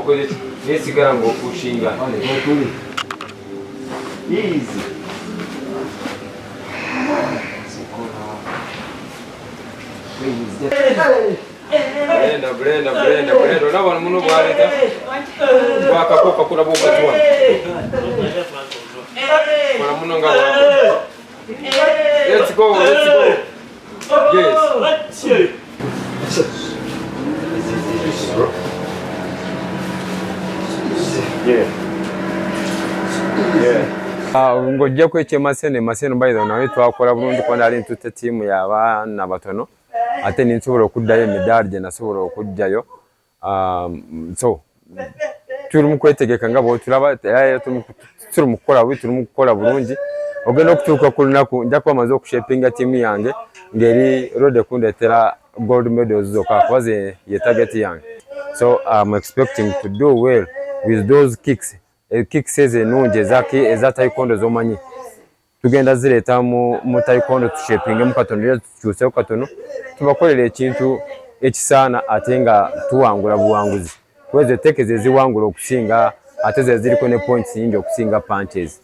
okoze ki? Nesigara ngu opushinga. Easy. Brenda, Brenda, Brenda, Brenda. Olaba muno bwaleta bwakakoka kuraba okatwala. Kora muno nga bwako. Let's go, let's go. Yes. Yeah. Yeah. Ah, ng'ojjaku eky'e Maseno, e Maseno by the way nayo twakora bulungi kuba nali ntutte ttiimu y'abaana batono ate ninsobola okuddayo emidaali gye nasobola okuggyayo um, so turi mu kwetegeka nga bwotulaba era turi mu kukora bubi turi mu kukora bulungi ogenda okutuuka ku lunaku nja kuba maze okushepinga ttiimu yange ng'eri ready kundetera gold medals zokka kuba ze ye target yange so I'm expecting to do well with those kicks eh, kicks ezo enungi eza, eza taekwondo zomanyi tugenda zireeta mu, mu taekwondo tushepingemu katono era tukyuseho katono tubakolere ekintu ekisaana ate nga tuwangula buwanguzi kuba ezo teke zeziwangula okusinga ate zeziriko ne points nyingi okusinga punches.